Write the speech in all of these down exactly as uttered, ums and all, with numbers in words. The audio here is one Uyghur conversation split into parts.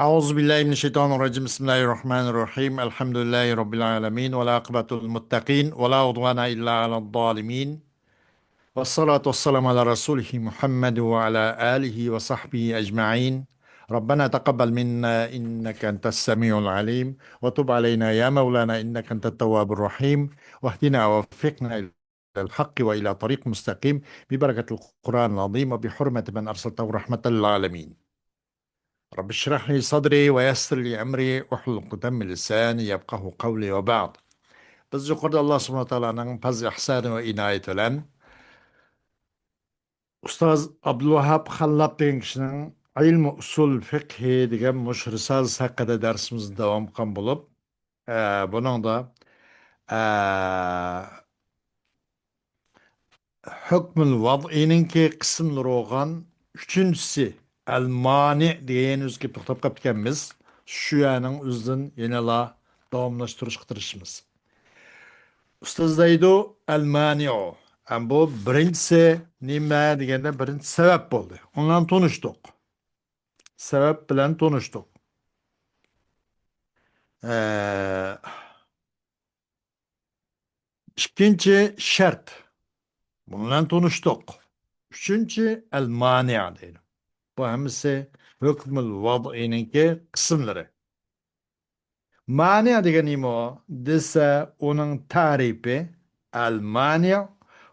أعوذ بالله من الشيطان الرجيم. بسم الله الرحمن الرحيم. الحمد لله رب العالمين، والعاقبة للمتقين، ولا عدوان إلا على الظالمين، والصلاة والسلام على رسوله محمد وعلى آله وصحبه أجمعين. ربنا تقبل منا إنك أنت السميع العليم، وتب علينا يا مولانا إنك أنت التواب الرحيم، واهدنا ووفقنا إلى الحق وإلى طريق مستقيم ببركة القرآن العظيم وبحرمة من أرسلته رحمة للعالمين. رب اشرح لي صدري ويسر لي أمري واحلل عقدة من لساني يفقهوا قولي وبعد. بىز يۇقىرىدا ئاللا سۇبھانەھۇ ۋە تائالانىڭ پەزلى ئىھسانى ۋە ئىنايىتى بىلەن ئۇستاز ئابدۇلۋاھاب خاللاپ دېگەن كىشىنىڭ ئىلمى ئۇسۇل فىقھى دېگەن مۇشۇ رىسالىسى ھەققىدە دەرسىمىزنى داۋام قىلغان بولۇپ، ئە، بۇنىڭدا، ئە، ھۆكمۇل ۋەزئىنىڭكى قىسىملىرى بولغان ئۈچىنچىسى، ئەل مانى دېگەن يەنە ئۆزى كېلىپ توختاپ قاپتىكەنمىز. شۇ يەرنىڭ ئۆزىدىن يەنىلا داۋاملاشتۇرۇشقا تىرىشىمىز. ئۇستاز دەيدۇ، ئەل مانىئۇ. ئەم بۇ بىرىنچىسى نېمە دېگەندە، بىرىنچى سەۋەب بولدى. ئۇنىڭ بىلەن تونۇشتۇق. سەۋەب بىلەن تونۇشتۇق. ئە، ئىككىنچى شەرت. بۇنىڭ بىلەن تونۇشتۇق. ئۈچىنچى ئەل مانىئ دەيدۇ. بۇ ھەممىسى ھۆكمۇل ۋەزئىنىڭكى قىسىملىرى. مانىئ دېگەن نېمە دېسە، ئۇنىڭ تەرىپى، ئەل مانىئ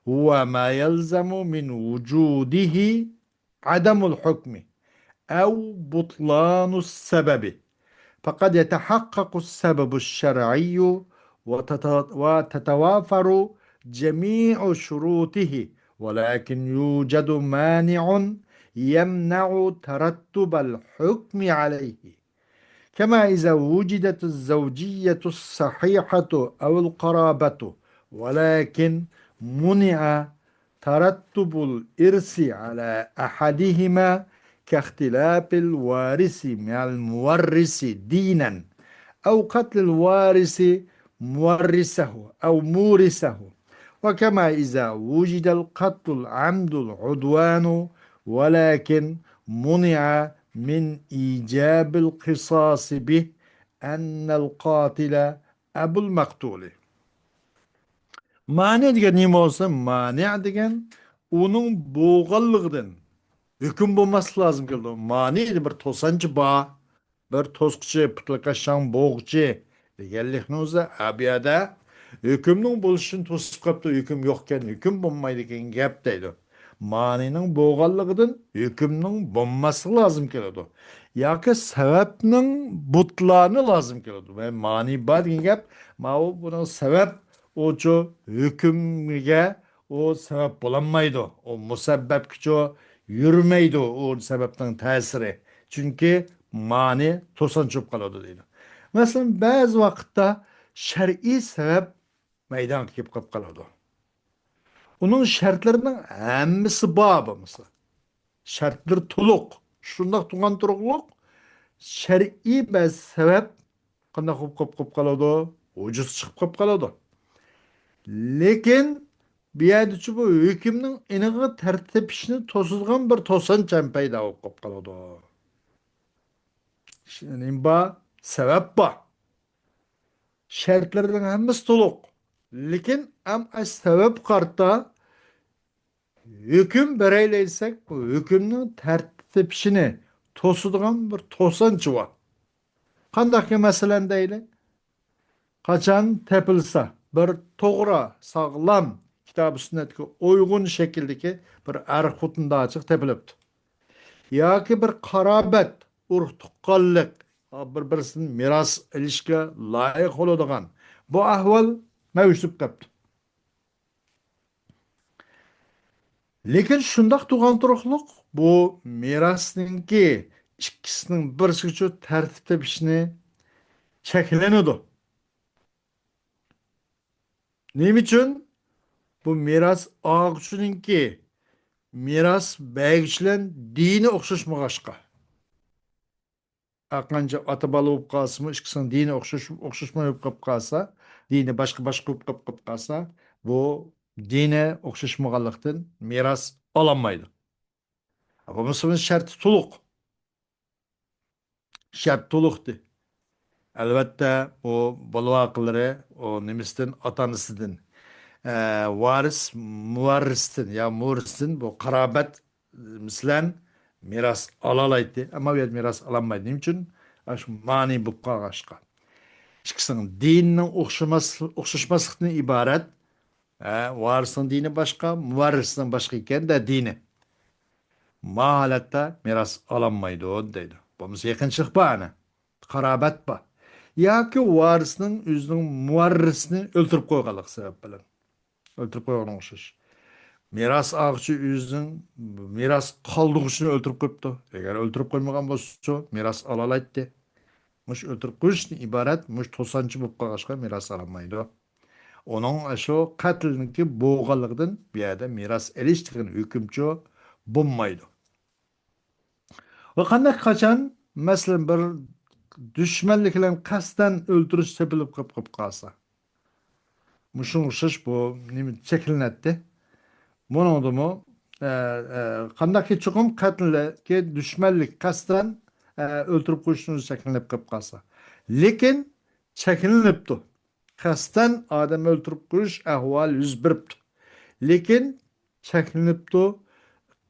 ھۇۋە ما يەلزەمۇ مىن ۋۇجۇدىھى عدم الحكم أو بطلان السبب، فقد يتحقق السبب الشرعي وتت-، وتتوافر جميع شروطه، ولكن يوجد مانع يمنع ترتب الحكم عليه. كما إذا وجدت الزوجية الصحيحة أو القرابة، ولكن منع ترتب الإرث على أحدهما، كاختلاف الوارث مع المورث دينا، أو قتل الوارث مورثه أو مورثه، وكما إذا وجد القتل العمد العدوان، ولكن منع من إيجاب القصاص به أن القاتل أبو المقتول. مانىئ دېگەن نېمە بولسا، مانىئ دېگەن ئۇنىڭ بولغانلىقىدىن ھۆكۈم بولماسلىقى لازىم كېلىدۇ. مانىئ بىر توسانچى بار، بىر توسقۇچى، پۇتلىكاشاڭ بوغۇچى دېگەنلىكنىڭ ئۆزى. ئە، بۇ يەردە ھۆكۈمنىڭ بولۇشىنى توسۇپ قاپتۇ، ھۆكۈم يوقكەن، ھۆكۈم بولمايدىكەن گەپ دەيدۇ. مانىنىڭ بولغانلىقىدىن ھۆكۈمنىڭ بولماسلىقى لازىم كېلىدۇ. ياكى سەۋەبنىڭ بۇتلانى لازىم كېلىدۇ. ۋە مانى بار دېگەن گەپ، ماۋۇ بۇنىڭ سەۋەب، ئۇچۇ ھۆكۈمگە ئۇ سەۋەب بولالمايدۇ. ئۇ مۇسەببەپكىچۇ يۈرمەيدۇ ئۇ سەۋەبنىڭ تەسىرى. چۈنكى مانى توسانچى بولۇپ قالىدۇ دەيدۇ. مەسىلەن، بەزى ۋاقىتتا شەرئىي سەۋەب مەيدانغا كېلىپ قېلىپ قالىدۇ. ئۇنىڭ شەرتلىرىنىڭ ھەممىسى بار بولمىسا، شەرتلىرى تولۇق، شۇنداق تۇرغان تۇرۇقلۇق شەرئىي بەزى سەۋەب قانداق بولۇپ قېلىپ قالىدۇ؟ ۋۇجۇدقا چىقىپ قېلىپ قالىدۇ. لېكىن بۇ يەردىچۇ بۇ ھۆكۈمنىڭ ئېنىقىغا تەرتىپ تېپىشنى توسىدىغان بىر توسانچ ھەم پەيدا بولۇپ قېلىپ قالىدۇ. نېمە بار؟ سەۋەب بار. شەرتلىرىنىڭ ھەممىسى تولۇق. لېكىن ئەم ئەش سەۋەب قارىتا ھۆكۈم بېرەيلى دېسەك، بۇ ھۆكۈمنىڭ تەرتىپ تېپىشىنى توسىدىغان بىر توسانچى بار. قانداقكى مەسىلەن دەيلى؟ قاچان تېپىلسا، بىر توغرا، ساغلام، كىتاب سۈننەتكە ئۇيغۇن شەكىلدىكى بىر ئەر خوتۇنداچىق تېپىلىپتۇ. ياكى بىر قارابەت، ئۇرۇق تۇغقانلىق، بىر-بىرسىدىن مىراس ئېلىشكە لايىق بولىدىغان بۇ ئەھۋال مەۋجۇت بولۇپ قاپتۇ. لېكىن شۇنداق تۇرغان تۇرۇقلۇق بۇ مىراسنىڭكى ئىككىسىنىڭ بىرسىگىچۇ تەرتىپ تېپىشنى چەكلىنىدۇ. نېمە ئۈچۈن؟ بۇ مىراس ئالغۇچىنىڭكى مىراس بەرگۈچى بىلەن دىنى ئوخشاشمىغاچقا. ھەرقانچە ئاتا-بالا بولۇپ قالسىمۇ، ئىككىسىنىڭ دىنى ئوخشاش، ئوخشاشماي بولۇپ قېلىپ قالسا، دىنى باشقا-باشقا بولۇپ قېلىپ، قېلىپ قالسا، بۇ دىنى ئوخشاشمىغانلىقتىن مىراس ئالالمايدۇ. بولمىسا بۇنىڭ شەرتى تولۇق. شەرت تولۇقتى. ئەلۋەتتە، ئۇ بولۇۋالغانلىرى، ئۇ نېمىسىدىن، ئاتا-ئانىسىدىن، ئە، ۋارىس، مۇۋەررىستىن، يا مۇرىستىن، بۇ قارابەت، مىسلەن، مىراس ئالالايتتى. ئەمما بۇ يەردە مىراس ئالالمايدۇ. نېمە ئۈچۈن؟ ئاشۇ مانى بولۇپ قالغاچقا. ئىككىسىنىڭ دىنىنىڭ ئوخشىماس-، ئوخشاشماسلىقتىن ئىبارەت. ھە، ۋارىسنىڭ دىنى باشقا، مۇۋەررىسنىڭ باشقا ئىكەن-دە دىنى. ما ھالەتتە مىراس ئالالمايدۇ دەيدۇ. بولمىسا يېقىنچىلىق بار ئەنە. قارابەت بار. ياكى ۋارىسنىڭ ئۆزىنىڭ مۇۋەررىسىنى ئۆلتۈرۈپ قويغانلىقى سەۋەب بىلەن. ئۆلتۈرۈپ قويغانغا ئوخشاش. مىراس ئالغۇچى ئۆزىنىڭ مىراس قالدۇرغۇچىنى ئۆلتۈرۈپ قويۇپتۇ. ئەگەر ئۆلتۈرۈپ قويمىغان بولسىچۇ، مىراس ئالالايتتى. مۇشۇ ئۆلتۈرۈپ قويۇشتىن ئىبارەت، مۇشۇ توسانچى بولۇپ قالغاچقا مىراس ئالالمايدۇ. ئۇنىڭ شۇ قەتلنىڭكى بولغانلىقىدىن بۇ يەردە مىراس ئېلىش دېگەن ھۆكۈمچۇ بولمايدۇ. ۋە قانداق قاچان، مەسىلەن، بىر دۈشمەنلىك بىلەن قەستەن ئۆلتۈرۈش تېپىلىپ قېلىپ، قېلىپ قالسا. مۇشۇنىڭغا ئوخشاش بۇ نېمە چەكلىنەتتى. بۇنىڭدىمۇ، ئە، ئە، قانداقكى چوقۇم قەتلىكى دۈشمەنلىك قەستەن، ئە، ئۆلتۈرۈپ قويۇشنىڭ ئۆزى چەكلىنىپ قېلىپ قالسا. لېكىن چەكلىنىپتۇ. قەستەن ئادەم ئۆلتۈرۈپ قويۇش ئەھۋالى يۈز بېرىپتۇ. لېكىن چەكلىنىپتۇ.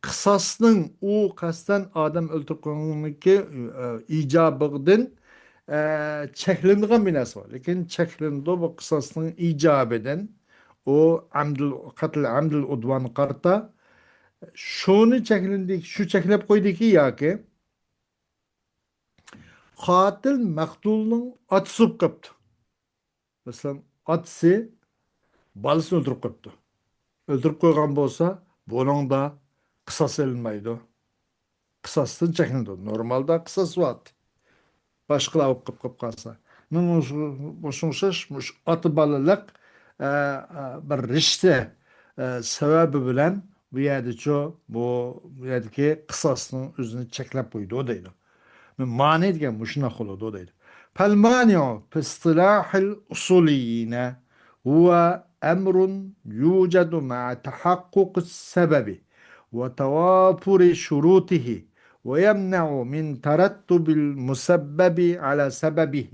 قىساسنىڭ ئۇ قەستەن ئادەم ئۆلتۈرۈپ قويغانلىقى، ئە، ئىجابىدىن، ئە، چەكلىنىدىغان بىر نەرسە بار. لېكىن چەكلىنىدۇ بۇ قىساسنىڭ ئىجابىدىن. ئۇ ئەمدىل، قەتل ئەمدىل ئۇدۋانغا قارىتا. شۇنى چەكلىدى، شۇ چەكلەپ قويدىكى ياكى قاتىل مەقتۇلنىڭ ئاتىسى بولۇپ قاپتۇ. مەسىلەن، ئاتىسى بالىسىنى ئۆلتۈرۈپ قويۇپتۇ. ئۆلتۈرۈپ قويغان بولسا، بۇنىڭدا قىساس ئېلىنمايدۇ. قىساستىن چەكلىنىدۇ. نورمالدا قىساس بار. باشقىلار بولۇپ قېلىپ قالسا. مۇشۇ، مۇشۇ ئوخشاش، مۇشۇ ئاتا بالىلىق، ئە، ئە، بىر رىشتە، ئە، سەۋەبى بىلەن بۇ يەردىچۇ، بۇ، بۇ يەردىكى قىساسنىڭ ئۆزىنى چەكلەپ قويىدۇ دەيدۇ. مانى دېگەن مۇشۇنداق بولىدۇ دەيدۇ. فالمانع في اصطلاح الأصوليين هو أمر يوجد مع تحقق السبب وتوافر شروطه ويمنع من ترتب المسبب على سببه.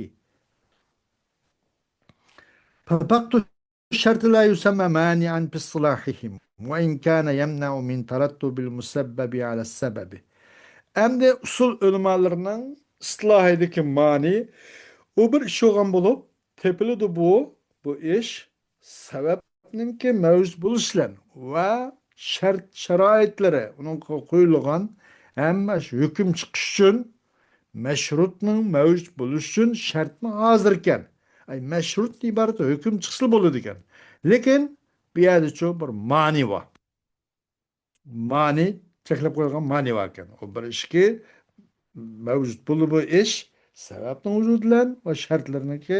ففقد الشرط لا يسمى مانعا في اصطلاحهم، وإن كان يمنع من ترتب المسبب على السبب. ئەمدى ئۇسۇل ئۆلىمالىرىنىڭ ئىستىلاھىدىكى مانى، ئۇ بىر ئىش بولغان بولۇپ، تېپىلىدۇ بۇ، بۇ ئىش سەۋەبنىڭكى مەۋجۇت بولۇشى بىلەن ۋە شەرت شارائىتلىرى ئۇنىڭغا قويۇلغان ھەممە ھۆكۈم چىقىش ئۈچۈن مەشرۇتنىڭ مەۋجۇت بولۇشى ئۈچۈن شەرتمۇ ھازىركەن. ئەي، مەشرۇتتىن ئىبارەت ھۆكۈم چىقسىلا بولىدىكەن. لېكىن بۇ يەردىچۇ بىر مانى بار. مانى، چەكلەپ قويغان مانى باركەن. ئۇ بىر ئىشكى مەۋجۇت بولۇ بۇ ئىش سەۋەبنىڭ ۋۇجۇدى بىلەن ۋە شەرتلىرىنىڭكى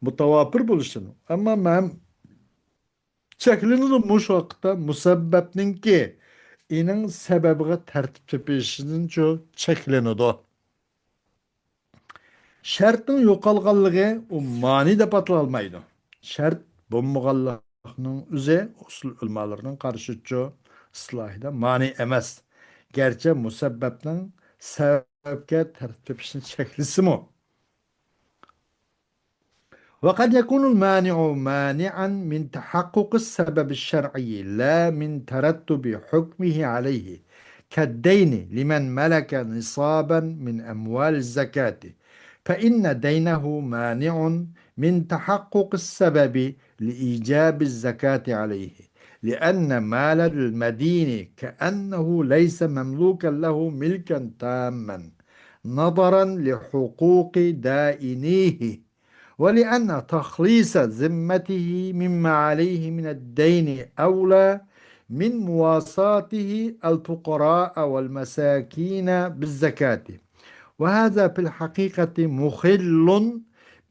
مۇتاۋاپىر بولۇشىدىن. ئەمما مەن چەكلىنىدۇ مۇشۇ ۋاقىتتا مۇسەببەپنىڭكى ئېنىڭ سەۋەبىگە تەرتىپ تېپىشىدىنچۇ چەكلىنىدۇ. شەرتنىڭ يوقالغانلىقى ئۇ مانى دەپ ئاتىلالمايدۇ. شەرت بولمىغانلىقنىڭ ئۆزى ئۇسۇل ئۆلىمالىرىنىڭ قارىشىچۇ ئىستىلاھىدا مانى ئەمەس. گەرچە مۇسەببەپنىڭ سەۋەبكە تەرتىپ تېپىشنى چەكلىسىمۇ. وقد يكون المانع مانعا من تحقق السبب الشرعي لا من ترتب حكمه عليه، كالدين لمن ملك نصابا من أموال الزكاة، فإن دينه مانع من تحقق السبب لإيجاب الزكاة عليه، لأن مال المدين كأنه ليس مملوكا له ملكا تاما نظرا لحقوق دائنيه، ولأن تخليص ذمته مما عليه من الدين أولى من مواصاته الفقراء والمساكين بالزكاة، وهذا في الحقيقة مخل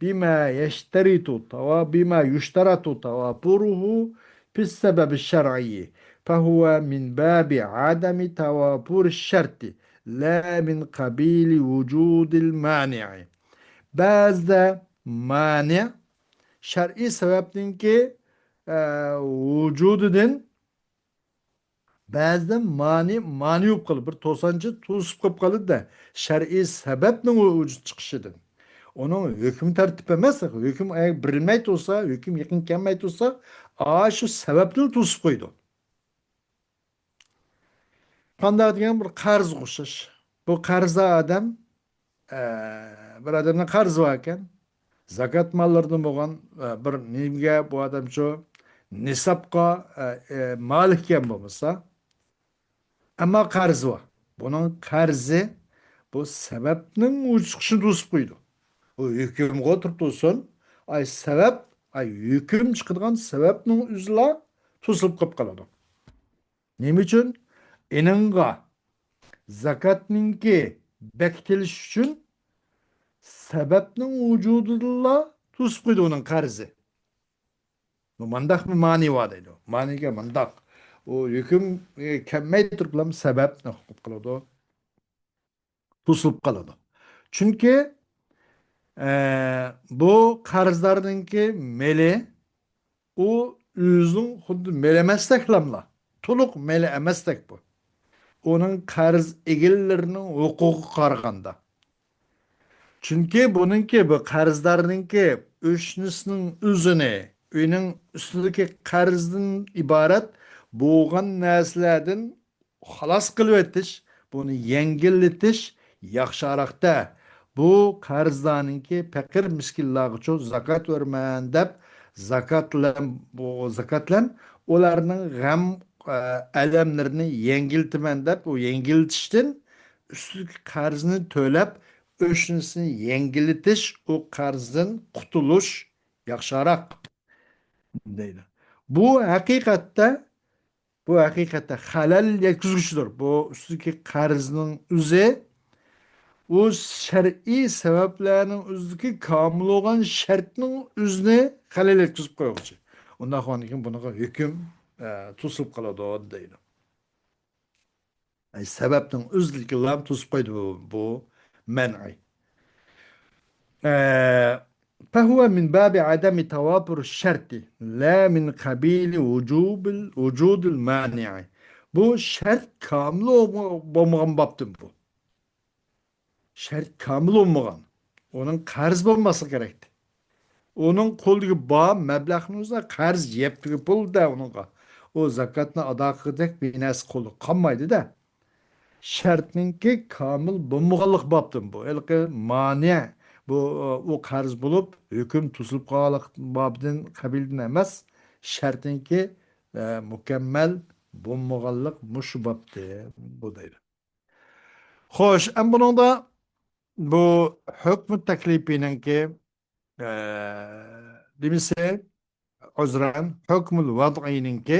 بما يشترط تو-، بما يشترط توافره في السبب الشرعي، فهو من باب عدم توافر الشرط لا من قبيل وجود المانع. بەزىدە مانىئ شەرئىي سەۋەبنىڭكى، ئە، ۋۇجۇدىدىن بەزىدە مانى، مانى بولۇپ قالىدۇ. بىر توسانچى توسۇپ قېلىپ قالىدۇ-دە، شەرئىي سەۋەبنىڭ ۋۇجۇدقا چىقىشىدىن. ئۇنىڭ ھۆكمى تەرتىپ ئەمەس، ھۆكۈم ئەگەر بېرىلمەي تۇرسا، ھۆكۈم يېقىن كەلمەي تۇرسا، ئاشۇ سەۋەبنى توسۇپ قويىدۇ. قانداق دېگەن بىر قەرزگە ئوخشاش. بۇ قەرزدار ئادەم، ئە، بىر ئادەمنىڭ قەرزى بار ئىكەن. زاكات ماللىرىدىن بولغان، ئە، بىر نېمىگە بۇ ئادەم شۇ نىسابقا، ئە، ئە، مالىك ئىكەن بولمىسا. ئەمما قەرزى بار. بۇنىڭ قەرزى بۇ سەۋەبنىڭ ۋۇجۇدقا چىقىشىنى توسۇپ قويىدۇ. ئۇ ھۆكۈمگە ئولتۇرۇپ تۇرسۇن. ئاي سەۋەب، ئاي ھۆكۈم چىقىدىغان سەۋەبنىڭ ئۆزىلا توسۇلۇپ قېلىپ قالىدۇ. نېمە ئۈچۈن؟ ئېنىڭغا زاكاتنىڭكى بېكىتىلىش ئۈچۈن سەۋەبنىڭ ۋۇجۇدىدىلا توسۇپ قويدى ئۇنىڭ قەرزى. بۇ مانداق بىر مانى بار دەيدۇ. مانىگە مانداق. ئۇ ھۆكۈم، ئە، كەلمەي تۇرۇپلا سەۋەب نېمە قىلىدۇ؟ توسۇلۇپ قالىدۇ. چۈنكى، ئە، بۇ قەرزدارنىڭكى مېلى، ئۇ ئۆزىنىڭ خۇددى مېلى ئەمەستەكلاملا، تولۇق مېلى ئەمەستەك بۇ. ئۇنىڭ قەرز ئىگىلىرىنىڭ ھوقۇقىغا قارىغاندا. چۈنكى بۇنىڭكى، بۇ قەرزدارنىڭكى ئۆشنىسىنىڭ ئۆزىنى، ئۆينىڭ ئۈستىدىكى قەرزدىن ئىبارەت بولغان نەرسىلەردىن خالاس قىلىۋېتىش، بۇنى يەڭگىللىتىش ياخشىراقتا. بۇ قەرزدارنىڭكى پەقىر مىسكىنلارغىچۇ زاكات بېرىمەن دەپ، زاكات بىلەن، بۇ زاكات بىلەن ئۇلارنىڭ غەم، ئە، ئەلەملىرىنى يەڭگىلتىمەن دەپ، ئۇ يەڭگىلتىشتىن ئۈستىدىكى قەرزنى تۆلەپ، ئۆشنىسىنى يەڭگىللىتىش، ئۇ قەرزدىن قۇتۇلۇش ياخشىراق دەيدۇ. بۇ ھەقىقەتتە، بۇ ھەقىقەتتە خەلەل يەتكۈزگۈچىدۇر. بۇ ئۈستىدىكى قەرزنىڭ ئۆزى، ئۇ شەرئىي سەۋەبلەرنىڭ ئۆزىدىكى كامىل بولغان شەرتنىڭ ئۆزىنى خەلەل يەتكۈزۈپ قويغۇچى. ئۇنداق بولغاندىن كېيىن بۇنىڭغا ھۆكۈم، ئە، توسۇلۇپ قالىدۇ دەيدۇ. ئەي، سەۋەبنىڭ ئۆزلۈكىلا توسۇپ قويدى بۇ، بۇ مەنئى. ئە، فهو من باب عدم توافر الشرط لا من قبيل وجوب ال-، وجود المانع. بۇ شەرت كامىل بولما-، بولمىغان بابتىن بۇ. شەرت كامىل بولمىغان. ئۇنىڭ قەرز بولماسلىقى كېرەكتى. ئۇنىڭ قولىدىكى بار مەبلەغنىڭ ئۆزىدە قەرز يەپ تۈگۈپ بولدى ئۇنىڭغا. ئۇ زاكاتنى ئادا قىلغۇدەك بىر نەرسە قولىدا قالمايدۇ-دە. شەرتنىڭكى كامىل بولمىغانلىق بابتىن بۇ. ھېلىقى مانىئ، بۇ، ئۇ قەرز بولۇپ، ھۆكۈم توسۇلۇپ قالغانلىق بابىدىن، قەبىلدىن ئەمەس. شەرتنىڭكى، ئە، مۇكەممەل بولمىغانلىق مۇشۇ بابتىن بۇ دەيدۇ. خوش، ئەم بۇنىڭدا بۇ ھۆكمى تەكلىپىنىڭكى، ئە، نېمىسى، ئۆزرەن، ھۆكمۇل ۋەدئىنىڭكى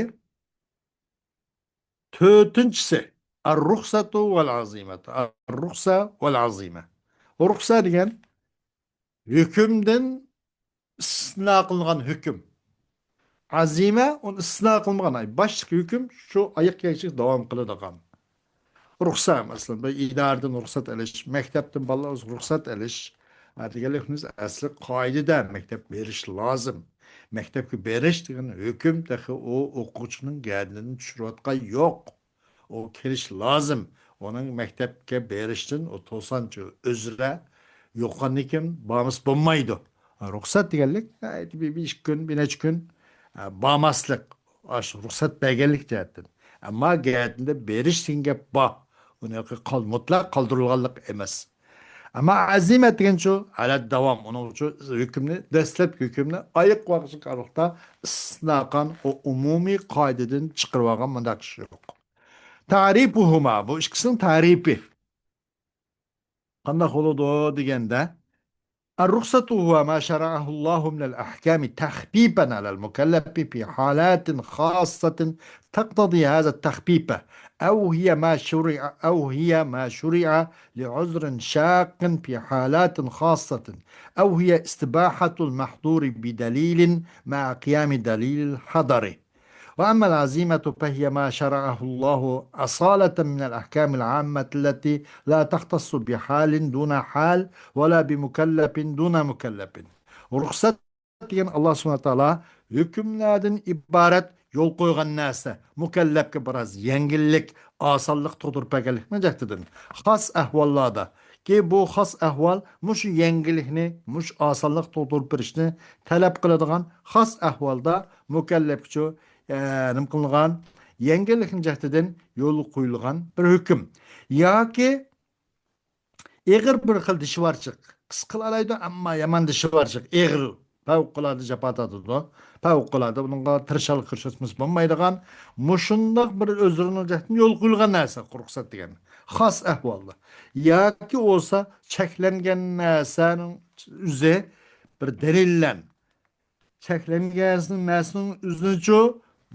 تۆتىنچىسى، ئەر-رۇخسەتۇ ۋەل ئەزىمەتۇ. ئەر-رۇخسە ۋەل ئەزىمە. رۇخسە دېگەن ھۆكۈمدىن ئىستىسنا قىلىنغان ھۆكۈم. ئەزىمە، ئۇنى ئىستىسنا قىلمىغان، ئاي، باشلىق ھۆكۈم شۇ ئاياق كەيچىلىك داۋام قىلىدىغان. رۇخسە، مەسىلەن، بىر ئىدارىدىن رۇخسەت ئېلىش، مەكتەپتىن بالىلار رۇخسەت ئېلىش، ھە، دېگەنلىك ئەسلى قائىدىدە مەكتەپ بېرىش لازىم. مەكتەپكە بېرىش دېگەن ھۆكۈم تېخى ئۇ ئوقۇغۇچىنىڭ گەدىنىدىن چۈشۈرۈۋاتقان يوق. ئۇ كېلىش لازىم. ئۇنىڭ مەكتەپكە بېرىشتىن ئۇ توسانچى ئۆزرە يوقاندىن كېيىن بارمىسا بولمايدۇ. رۇخسەت دېگەنلىك، ھە، بىر، بىر ئىككى كۈن، بىر نەچچە كۈن، ھە، بارماسلىق. ئاشۇ رۇخسەت بەرگەنلىك جەھەتتىن. ئەمما گەدىنىدە بېرىش دېگەن گەپ بار. ئۇنى قال-، مۇتلەق قالدۇرۇلغانلىق ئەمەس. ئەمما ئەزىمەت دېگەن شۇ، ئەلەت داۋام. ئۇنىڭ ئۈچۈن ھۆكۈمنى، دەسلەپكى ھۆكۈمنى ئاياق باشقا ئارىلىقتا ئىستىسنا قىلغان، ئۇ ئومۇمىي قائىدىدىن چىقىرىۋالغان مۇنداق ئىش يوق. تەرىپۇھۇما، بۇ ئىككىسىنىڭ تەرىپى. قانداق بولىدۇ دېگەندە، الرخصة هو ما شرعه الله من الأحكام تخفيفا على المكلف في حالات خاصة تقتضي هذا التخفيف، أو هي ما شرع، أو هي ما شرع لعذر شاق في حالات خاصة، أو هي استباحة المحظور بدليل مع قيام دليل الحظر. وأما العزيمة فهي ما شرعه الله أصالة من الأحكام العامة التي لا تختص بحال دون حال ولا بمكلف دون مكلف. رۇخسەت دېگەن ئاللا سۇبھانەھۇ ۋە تائالا ھۆكۈملەردىن ئىبارەت يول قويغان نەرسە مۇكەللەپكە بىراز يەڭگىللىك، ئاسانلىق تۇغدۇرۇپ بەرگەنلىكنىڭ جەھىتىدىن. خاس ئەھۋاللاردا، كى بۇ خاس ئەھۋال مۇشۇ يەڭگىللىكنى، مۇشۇ ئاسانلىق تۇغدۇرۇپ بېرىشنى تەلەپ قىلىدىغان خاس ئەھۋالدا مۇكەللەپكىچۇ، ئە، نېمە قىلىنغان؟ يەڭگىللىكنىڭ جەھىتىدىن يولغا قويۇلغان بىر ھۆكۈم. ياكى ئېغىر بىر خىل دىشۋارچىلىق. قىسقىلالايدۇ، ئەمما يامان دىشۋارچىلىق، ئېغىر، پەۋقۇلئاددە جاپا تارتىدۇ. پەۋقۇلئاددە بۇنىڭغا تىرىشچانلىق كۆرسەتمىسە بولمايدىغان، مۇشۇنداق بىر ئۆزلىرىنىڭ جەھەتتىن يول قويۇلغان نەرسە، رۇخسەت دېگەن. خاس ئەھۋالدا. ياكى بولسا چەكلەنگەن نەرسىنىڭ ئۆزى بىر دەلىل بىلەن چەكلەنگەن نەرسىنىڭ ئۆزىنىچۇ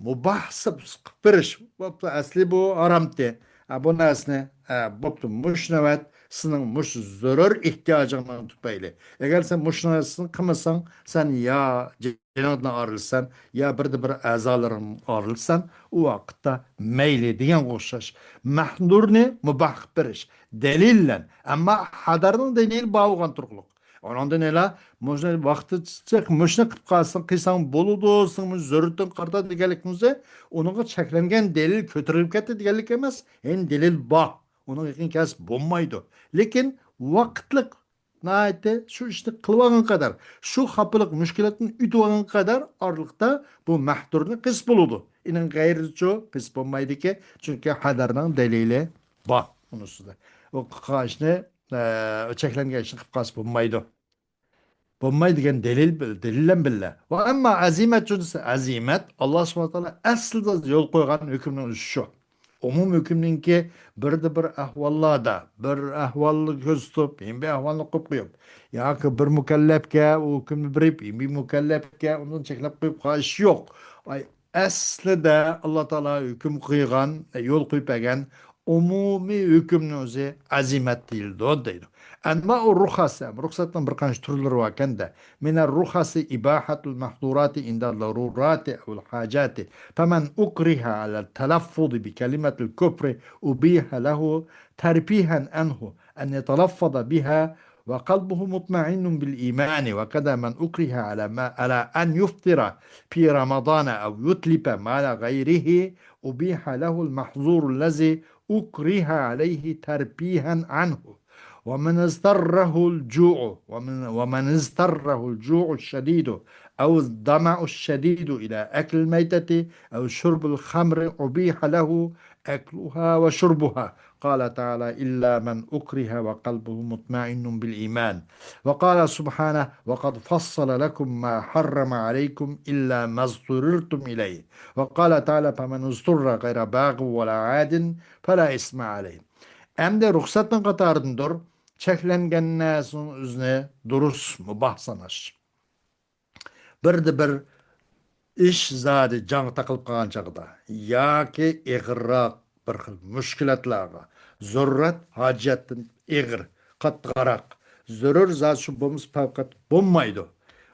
مۇباھ قىلىپ بېرىش. بوپتۇ، ئەسلى بۇ ھارامتى. ئە، بۇ نەرسىنى، ئە، بوپتۇ، مۇشۇ نۆۋەت سېنىڭ مۇشۇ زۆرۈر ئېھتىياجىڭنىڭ تۈپەيلى. ئەگەر سەن مۇشۇ نەرسىنى قىلمىساڭ، سەن يا جېنىڭدىن ئايرىلىسەن، يا بىردىن بىر ئەزالىرىڭ ئايرىلىسەن، ئۇ ۋاقىتتا مەيلى دېگەنگە ئوخشاش. مەھدۇرنى مۇباھ قىلىپ بېرىش. دەلىل بىلەن. ئەمما ھەدەرنىڭ دەلىلى بار بولغان تۇرۇقلۇق. ئۇنىڭدىن ئېلا، مۇشۇ ۋاقتى چىق، مۇشۇنى قىلىپ قالساڭ، قىلساڭ بولىدۇ، سېنىڭ مۇشۇ زۆرۈرىيىتىڭ قارىتا دېگەنلىكىمىز، ئۇنىڭغا چەكلەنگەن دەلىل كۆتۈرۈلۈپ كەتتى دېگەنلىك ئەمەس. يەنى دەلىل بار. ئۇنىڭغا يېقىن كەلسە بولمايدۇ. لېكىن ۋاقىتلىق، ناھايىتى شۇ ئىشنى قىلىۋالغان قەدەر، شۇ خاپىلىق مۈشكۈلاتتىن ئۆتۈۋالغان قەدەر ئارىلىقتا بۇ مەھدۇرنى قىلسا بولىدۇ. ئىنىڭ غەيرىچۇ قىلسا بولمايدىكى، چۈنكى ھەدەرنىڭ دەلىلى بار ئۇنىڭ ئۈستىدە. ئۇ قىلغان ئىشنى، ئە، چەكلەنگەن ئىشنى قىلىپ قالسا بولمايدۇ. بولمايدۇ دېگەن دەلىل، دەلىل بىلەن بىللە. ۋە ئەمما ئەزىمەت جۈملىسى، ئەزىمەت، ئاللا سۇبھانەھۇ ۋە تائالا ئەسلىدە يول قويغان ھۆكۈمنىڭ ئۆزى شۇ. ئومۇمىي ھۆكۈمنىڭكى بىردە بىر ئەھۋاللاردا، بىر ئەھۋالنى كۆرسىتىپ، يەنە بىر ئەھۋالنى قويۇپ قويۇپ، ياكى بىر مۇكەللەپكە ئۇ ھۆكۈمنى بېرىپ، يەنە بىر مۇكەللەپكە ئۇنى چەكلەپ قويۇپ قويۇش يوق. ئاي، ئەسلىدە ئاللا تائالا ھۆكۈم قىلغان، يول قويۇپ بەرگەن ئومۇمىي ھۆكۈمنىڭ ئۆزى ئەزىمەت دېيىلىدۇ، دەيدۇ. ئەنۋائۇر رۇخەس، رۇخسەتنىڭ بىر قانچە تۈرلىرى باركەن-دە. من الرخص إباحة المحظورات عند الضرورات أو الحاجات. فمن أكره على التلفظ بكلمة الكفر أبيح له ترفيها عنه أن يتلفظ بها وقلبه مطمئن بالإيمان، وكذا من أكره على ما، على أن يفطر في رمضان أو يتلف مال غيره أبيح له المحظور الذي أكره عليه ترفيها عنه. ومن اضطره الجوع، ومن، ومن اضطره الجوع الشديد أو الظمأ الشديد إلى أكل الميتة أو شرب الخمر أبيح له أكلها وشربها. قال تعالى: إلا من أكره وقلبه مطمئن بالإيمان. وقال سبحانه: وقد فصل لكم ما حرم عليكم إلا ما اضطررتم إليه. وقال تعالى: فمن اضطر غير باغ ولا عاد فلا إثم عليه. ئەمدى رۇخسەتنىڭ قاتارىدىندۇر چەكلەنگەن نەرسىنىڭ ئۆزىنى دۇرۇس، مۇباھ ساناش. بىردە بىر ئىش زادى جانغا تاقىلىپ قالغان چاغدا ياكى ئېغىرراق بىر خىل مۈشكۈلاتلارغا، زۆرۈرەت، ھاجەتتىن ئېغىر، قاتتىقراق، زۆرۈر زادى شۇ بولمىسا پەۋقەت بولمايدۇ.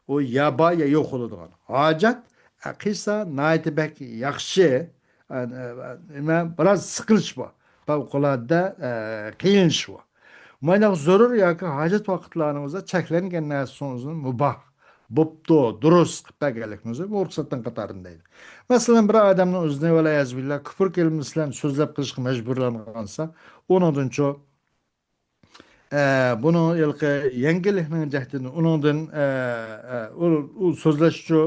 ئۇ يا بار يا يوق بولىدىغان. ھاجەت، ئە، قىلسا ناھايىتى بەك ياخشى، ئە، ئە، نېمە، بىراز سىقىلىش بار. پەۋقۇلئاددە، ئە، قىينىلىش بار. مانداق زۆرۈر ياكى ھاجەت ۋاقىتلارنىڭ ئۆزىدە چەكلەنگەن نەرسىنىڭ ئۆزىنى مۇباھ، بوپتۇ، دۇرۇس قىلىپ بەرگەنلىكنىڭ ئۆزى بۇ رۇخسەتتىن قاتارىدىن دەيدۇ. مەسىلەن، بىر ئادەمنىڭ ئۆزىنى ۋەلىيەزۇبىللا كۇفر كەلىمىسى بىلەن سۆزلەپ قىلىشقا مەجبۇرلانغانسا، ئۇنىڭدىنچۇ، ئە، بۇنىڭ ھېلىقى يەڭگىللىكنىڭ جەھىتىدىن ئۇنىڭدىن، ئە، ئە، ئۇ، ئۇ سۆزلەشچۇ،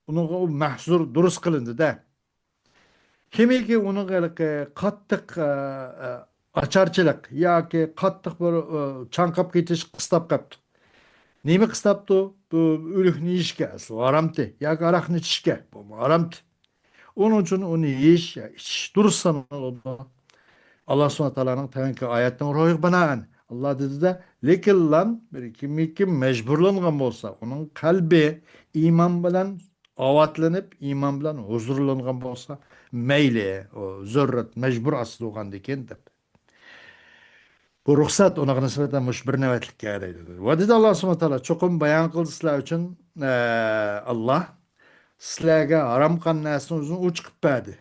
ئۇنىڭغا ئۇ مەھزۇر دۇرۇس قىلىندى-دە. كىمكى ئۇنىڭغا ھېلىقى قاتتىق، ئە، ئە، ئاچارچىلىق ياكى قاتتىق بىر، ئە، چاڭقاپ كېتىش قىستاپ قاپتۇ. نېمە قىستاپتۇ؟ بۇ ئۆلۈكنى يېيىشكە، ئەسلى ھارامتى. ياكى ھاراقنى ئىچىشكە، بۇ ھارامتى. ئۇنىڭ ئۈچۈن ئۇنى يېيىش، يا ئىچىش دۇرۇس سانىلىدۇ. ئاللا سۇبھانەھۇ ۋە تائالانىڭ تۆۋەنكى ئايەتنىڭ روھىغا بىنائەن، ئاللا دېدى-دە، لېكىنلا بىر كىمكى مەجبۇرلانغان بولسا، ئۇنىڭ قەلبى ئىمان بىلەن ئاۋاتلىنىپ، ئىمان بىلەن ھۇزۇرلانغان بولسا، مەيلى، ئۇ زۆرۈرەت، مەجبۇر ئاستىدا بولغاندىكىن دەپ. بۇ رۇخسەت ئۇنىڭغا نىسبەتەن مۇشۇ بىر نۆۋەتلىككە دەيدۇ. ۋە دېدى ئاللا سۇبھانەھۇ ۋە تائالا، چوقۇم بايان قىلدى سىلەر ئۈچۈن، ئە، ئاللا سىلەرگە ھارام قىلغان نەرسىنى ئۆزىنى ئوچۇق قىلىپ بەردى.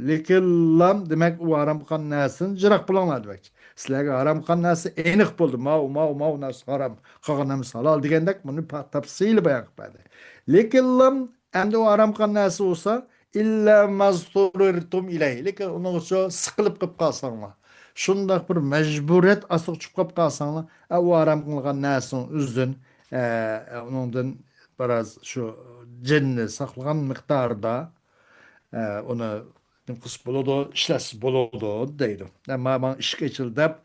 لېكىنلا، دېمەك، ئۇ ھارام قىلغان نەرسىدىن يىراق بولۇڭلار دېمەكچى. سىلەرگە ھارام قىلغان نەرسە ئېنىق بولدى. ماۋۇ، ماۋۇ، ماۋۇ نەرسە ھارام، قالغان ھەممىسى ھالال دېگەندەك، بۇنى پا-، تەپسىلىي بايان قىلىپ بەردى. لېكىنلا، ئەمدى ئۇ ھارام قىلغان نەرسە بولسا، إلا ما اضطررتم إليه. لېكىن ئۇنىڭغىچە سىقىلىپ قېلىپ قالساڭلار، شۇنداق بىر مەجبۇرىيەت ئاستىغا چۈشۈپ قېلىپ قالساڭلار، ئە، ئۇ ھارام قىلغان نەرسىنىڭ ئۆزىدىن، ئە، ئۇنىڭدىن بىراز شۇ جېنىنى ساقلىغان مىقداردا، ئە، ئۇنى نېمە قىلسا بولىدۇ، ئىشلەتسە بولىدۇ دەيدۇ. ئەمما ماڭا ئىشىك ئېچىلدى دەپ،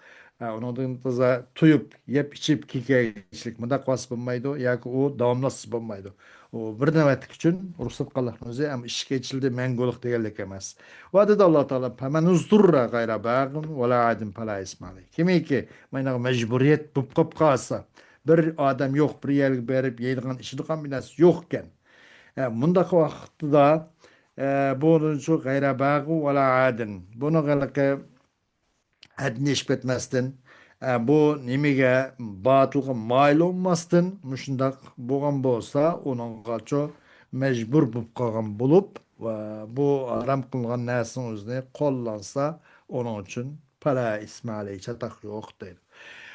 ئە، ئۇنىڭدىن تازا تويۇپ، يەپ، ئىچىپ، كېكەيچىلىك مۇنداق قىلسا بولمايدۇ ياكى ئۇ داۋاملاشسا بولمايدۇ. ئۇ بىر نۆۋەتلىك ئۈچۈن رۇخسەت قىلغانلىقنىڭ ئۆزى، ئەمما ئىشىك ئېچىلدى، مەڭگۈلۈك دېگەنلىك ئەمەس. ۋە دېدى ئاللا تائالا، فمن اضطر غير باغ ولا عاد فلا إثم عليه. كىمكى مانا مەجبۇرىيەت بولۇپ قېلىپ قالسا، بىر ئادەم يوق، بىر يەرگە بېرىپ يەيدىغان، ئىچىدىغان بىر نەرسە يوق ئىكەن. ئە، مۇنداق ۋاقىتتا، ئە، بۇنىڭ شۇ غەيرە باغ ۋەلا ئادىن. بۇنىڭ ھېلىقى ھەددىنى ئېشىپ كەتمەستىن، ئە، بۇ نېمىگە، باتىلغا مايىل بولماستىن، مۇشۇنداق بولغان بولسا، ئۇنىڭغا شۇ مەجبۇر بولۇپ قالغان بولۇپ، ۋە بۇ ھارام قىلىنغان نەرسىنىڭ ئۆزىنى قوللانسا، ئۇنىڭ ئۈچۈن پەلا ئىسمە ئەلەيھ، چاتاق يوق دەيدۇ.